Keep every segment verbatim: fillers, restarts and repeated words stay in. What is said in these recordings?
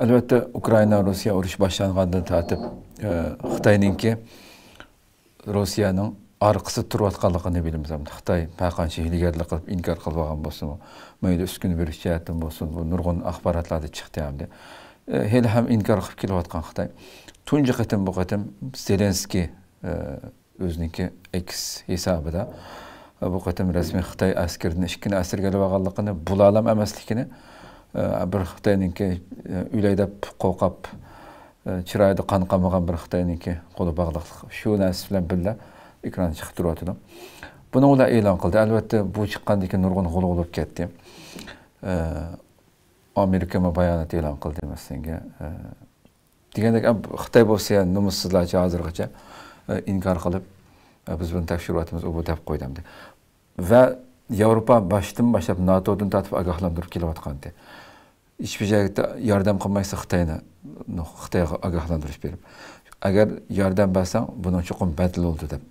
ئەلۋەتتە، ئۇكرائىنا، روسىيە ئۇرۇشى باشلانغاندىن تارتىپ، ئە، خىتاينىڭكى روسىيەنىڭ ئارقىسىدا تۇرۇۋاتقانلىقىنى بىلىمىز. خىتاي ھەر قانچە ھىيلىگەرلىك قىلىپ، ئىنكار قىلىۋالغان بولسىمۇ، مەيلى ئۈسكۈنە بېرىش جەھەتتىن بولسۇن، بۇ نۇرغۇن ئاخباراتلاردا چىقتى ئەمدى. ئە، ھېلىھەم ئىنكار قىلىپ كېلىۋاتقان خىتاي. تۇنجى قېتىم، بۇ قېتىم زېلېنسكىي، ئە، ئۆزىنىڭكى ئېكس ھېسابىدا، ئە، بۇ قېتىم رەسمىي خىتاي ئەسكىرىدىن ئىككىنى ئەسىرگە ئېلىۋالغانلىقىنى، بۇلارلا ئەمەسلىكىنى، ئە، بىر خىتاينىڭكى، ئە، ئۆلەي دەپ قورقۇپ، ئە، چىرايىدا قان قالمىغان بىر خىتاينىڭكى قولى باغلىقلىق، شۇ نەرسە بىلەن بىللە ئېكراندا چىقىپ تۇرۇۋاتىدۇ. بۇنى ئۇلار ئېلان قىلدى. ئەلۋەتتە، بۇ چىققاندىن كېيىن نۇرغۇن غۇلغۇلا بولۇپ كەتتى. ئە، ئامېرىكىمۇ بايانات ئېلان قىلدى، مەسىلەن، ئە، دېگەندەك، ئە، خىتاي بولسا يەنە نومۇسسىزلارچە ھازىرغىچە، ئە، ئىنكار قىلىپ، ئە، بىز بۇنى تەكشۈرۈۋاتىمىز، ئۇ بۇ دەپ قويدى ئەمدى. ۋە ياۋروپا باشتىن باشلاپ ناتودىن تارتىپ ئاگاھلاندۇرۇپ كېلىۋاتقانىدى. ھېچبىر جايغا ياردەم قىلمايسىز خىتاينى، خىتايغا ئاگاھلاندۇرۇش بېرىپ. ئەگەر ياردەم بەرسەڭ، بۇنىڭ چوقۇم بەدىلى بولىدۇ دەپ.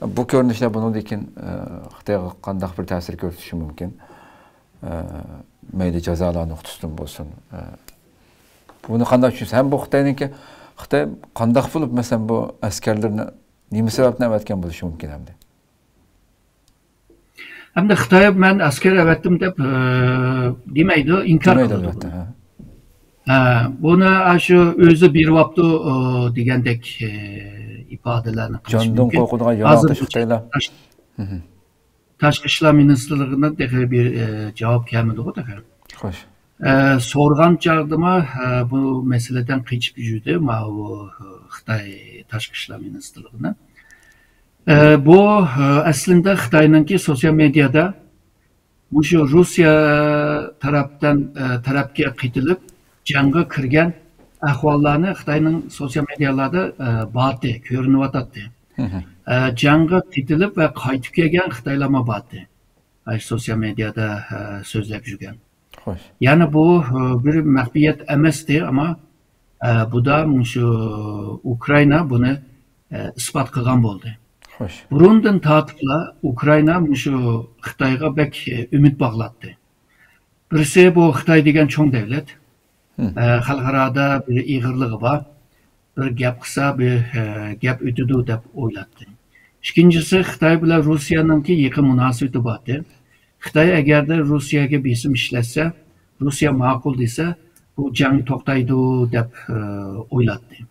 بۇ كۆرۈنۈشلەر بۇنىڭدىن كېيىن، ئە، خىتايغا قانداق بىر تەسىر كۆرسىتىشى مۇمكىن؟ ئە، مەيلى جازالار نۇقتىسىدىن بولسۇن. ئە، بۇنى قانداق چۈشىنىسىز؟ ھەم بۇ خىتاينىڭكى، خىتاي قانداق بولۇپ، مەسىلەن، بۇ ئەسكەرلىرىنى نېمە سەۋەبتىن ئەۋەتكەن بولۇشى مۇمكىن ئەمدى؟ ئەمدى خىتاي مەن ئەسكەر ئەۋەتتىم دەپ، ئە، دېمەيدۇ، ئىنكار دېمەيدۇ، قىلىدۇ ئەلۋەتتە، بۇنى. ھە. ھە، بۇنى ئاشۇ ئۆزى بېرىۋاپتۇ، ئۇ، دېگەندەك، ئە، ئىپادىلەرنى قىلىش جاندىن مۇمكىن. قورقىدىغان يالاڭتاش ھازىرغىچە خىتايلار. تاش-، مم. تاشقى ئىشلار مىنىستىرلىقىدىن تېخى بىر، ئە، جاۋاب كەلمىدىغۇ تېخى. خوش. ئە، سورىغان چاغدىمۇ، ئە، بۇ مەسىلىدىن قېچىپ يۈردى، ماۋۇ، ئە، خىتاي تاشقى ئىشلار مىنىستىرلىقىنى. ئە، بۇ، ئە، ئەسلىندە خىتاينىڭكى سوتسىيال مېدىيادا مۇشۇ روسىيە تەرەپتىن، ئە، تەرەپكە قېتىلىپ، جەڭگە كىرگەن ئەھۋاللارنى خىتاينىڭ سوتسىيال مېدىيالاردا، ئە، بارتى، كۆرۈنۈۋاتاتتى. مم. ئە، جەڭگە قېتىلىپ ۋە قايتىپ كەلگەن خىتايلارمۇ بارتى. ئاشۇ سوتسىيال مېدىيادا، ئە، سۆزلەپ يۈرگەن. خوش. يەنى بۇ، ئە، بىر مەخپىيەت ئەمەستى، ئەمما، ئە، بۇدا مۇشۇ ئۇكرائىنا بۇنى، ئە، ئىسپات قىلغان بولدى. خوش. بۇرۇندىن تارتىپلا ئۇكرائىنا مۇشۇ خىتايغا بەك، ئە، ئۈمىد باغلاتتى. بىرسى، بۇ خىتاي دېگەن چوڭ دەۋلەت. مم. ئە، خەلقئارادا بىر ئېغىرلىقى بار. بىر گەپ قىلسا، بىر، ئە، گەپ ئۆتىدۇ دەپ ئويلايتتى. ئىككىنچىسى، خىتاي بىلەن روسىيەنىڭكى يېقىن مۇناسىۋىتى بارتى. خىتاي ئەگەردە روسىيەگە بېسىم ئىشلەتسە، روسىيە ماقۇل دېسە، بۇ جەڭ توختايدۇ دەپ، ئە، ئويلايتتى.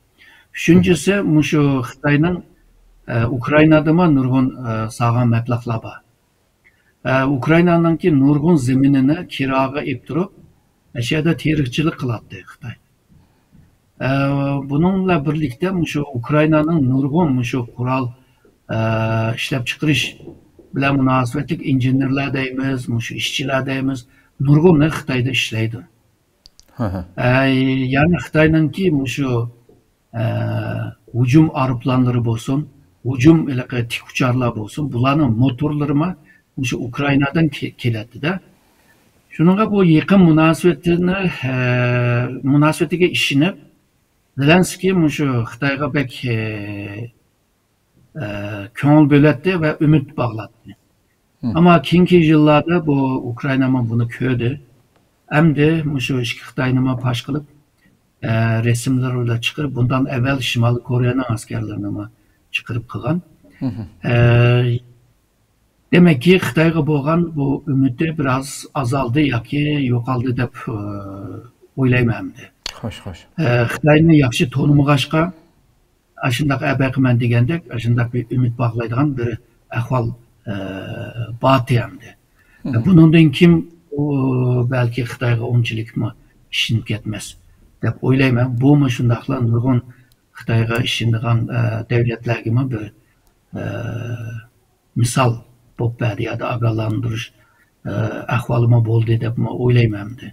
ئۈچىنچىسى، مۇشۇ خىتاينىڭ، ئە، ئۇكرائىنادىمۇ نۇرغۇن، ئە، سالغان مەبلەغلەر بار. ئە، ئۇكرائىنانىڭكى نۇرغۇن زېمىنىنى كىراغا ئېلىپ تۇرۇپ، ئەشەدە تېرىقچىلىق قىلاتتى خىتاي. ئە، بۇنىڭ بىلەن بىرلىكتە مۇشۇ ئۇكرائىنانىڭ نۇرغۇن مۇشۇ قورال، ئە، ئىشلەپچىقىرىش بىلەن مۇناسىۋەتلىك ئىنژېنېرلار دەيمىز، مۇشۇ ئىشچىلار دەيمىز، نۇرغۇنى خىتايدا ئىشلەيدۇ. ھە، ھە. ئە، يەنى خىتاينىڭكى مۇشۇ، ئە، ھۇجۇم ئايروپىلانلىرى بولسۇن، ھۇجۇم ھېلىقى تىك ئۇچارلار بولسۇن، بۇلارنىڭ موتورلىرىمۇ مۇشۇ ئۇكرائىنادىن كې-، كېلەتتى-دە. شۇنىڭغا بۇ يېقىن مۇناسىۋىتىنى، ئە، مۇناسىۋىتىگە ئىشىنىپ، زېلېنسكىي مۇشۇ خىتايغا بەك، ئە، ئە، كۆڭۈل بۆلەتتى ۋە ئۈمىد باغلاتتى. مم. ئەمما كېيىنكى يىللاردا بۇ ئۇكرائىنامۇ بۇنى كۆردى. ئەمدى مۇشۇ ئىككى خىتاينىمۇ پاش قىلىپ، ئە، رەسىملەر بىلەن چىقىرىپ، بۇندىن ئەۋۋەل شىمالىي كورېيەنىڭ ئەسكەرلىرىنىمۇ چىقىرىپ قىلغان. مم. ئە، دېمەككى، خىتايغا بولغان بۇ ئۈمىدى بىراز ئازالدى ياكى يوقالدى دەپ، ئە، ئويلايمەن ئەمدى. خوش، خوش. ئە، خىتاينى ياخشى تونۇمىغاچقا، ئاشۇنداق ئەبەقىمەن دېگەندەك، ئاشۇنداق بىر ئۈمىد باغلايدىغان بىر ئەھۋال، ئە، بارتى ئەمدى. مم. بۇنىڭدىن كېيىن ئۇ بەلكى خىتايغا ئۇنچىلىكمۇ ئىشىنىپ كەتمەس دەپ ئويلايمەن. بۇمۇ شۇنداقلا نۇرغۇن خىتايغا ئىشىنىدىغان، ئە، دۆلەتلەرگىمۇ بىر، ئە، مىسال بولۇپ بەردى يا ئاگاھلاندۇرۇش، ئە، ئەھۋالىمۇ بولدى دەپمۇ ئويلايمەن ئەمدى.